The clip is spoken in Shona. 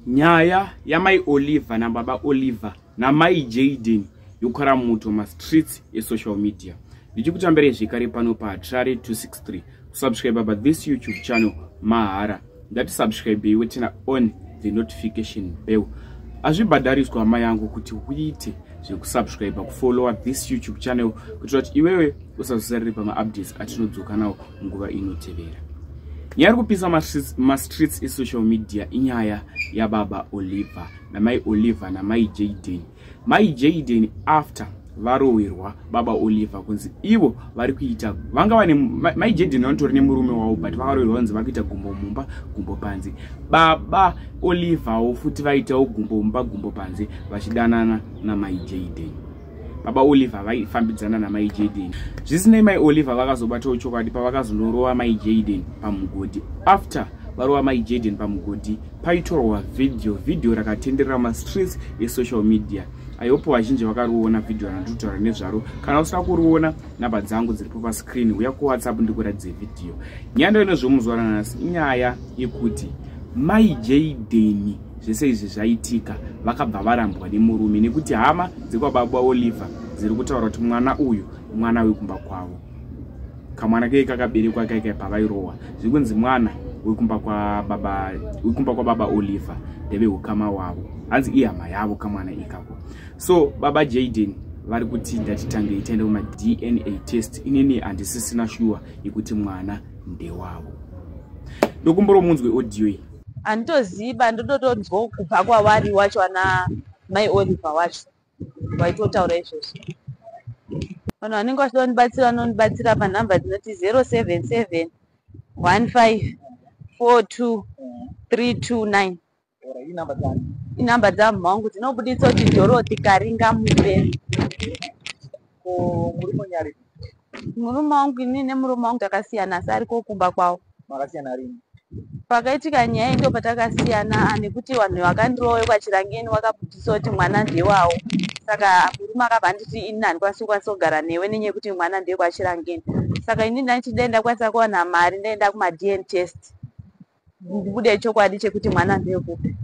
Nyaya yamai Oliver nababa Oliver namai Jayden yokara muto mastreets esocial media. Ndichikutambirai zvekare pano paHatirare 263. Kusubscribe pa this YouTube channel mahara. Ngatisubscribe iwe tina on the notification bell. Hazvibhadhariswa hama yangu kuti uite zvekusubscribe, kufollowa this YouTube channel kuitira kuti iwewe usazosarire pamaupdates atinodzoka nawo nguva inotevera. Nyaya iri kupisa mastreets esocial media inyaya yababa Oliver namai Oliver namai Jayden. Mai Jayden after varohwerwa baba Oliver kunzi ivo vari kuita vanga vane mai Jayden vanotori nemurume wavo, but vakarohwerwa kunzi vari kuita gumbo mumba gumbo panze. Baba Oliverwo futi vaitawo gumbo mumba gumbo panze vachidanana namai Jayden. Baba Oliver vaifambidzana namai Jayden. Zvisinei, mai Oliver vakazobatawo chokwadi pavakazondorova mai Jayden pamugodhi. After varova mai Jayden pamugodhi, paitorwa vhidhiyo rakatenderera mastreets esocial media. I hope vazhinji vakariona vhidhiyo randinotaura nezvaro. Kana usina kuriona, namba dzangu dziripo pascreen, uya kuWhatsApp ndikuratidze vhidhiyo. Nyaya ndoinozvomuzuva ranhasi inyaya yekuti mai Jayden, zvese izvi zvaitika, vakabva varambwa nemurume nekuti hama dzekwababa Oliver dziri kutaura kuti mwana uyu mwana wekumba kwavo. Kamwana kei kakaberekwa kaikai pavairohwa, zviri kunzi mwana wekumba kwababa Oliver, ndeveukama wavo, hanzi ihama yavo kamwana ikako. So baba Jayden vari kuti ndatitangei taenda kumaDNA test, inini handisisina shuwa yekuti mwana ndewavo. Ndokumbura munzwe audio iyi. Handitoziva, ndototonzwa kubva kwavari wacho, ana mai Oliver wacho vaitotaura izvozvo. Vanhu vanenge vachida kundibatsira vanondibatsira panhamba dzinoti 077 15 42 329. Inhamba dzamama wangu dzinobuditsa kuti Dorothy Karinga Mupe. Murume wangu, inini nemurume wangu takasiyana, asi ariko kumba kwavo. Makasiyana rini? Pakaitika nyaya iyi ndo patakasiyana, nekuti vanhu vakandirova vekwaChirangeni vakabudisa kuti mwana ndewavo. Saka murume akabva anditi, "Inini handikwanisi kukwanisa kugara newe nenyaya yekuti mwana ndewekwaChirangeni." Saka inini ndaiti dai ndakwanisa kuwana mari, ndaenda kumaDNA test, ndibude chokwadi chekuti mwana ndewekupi.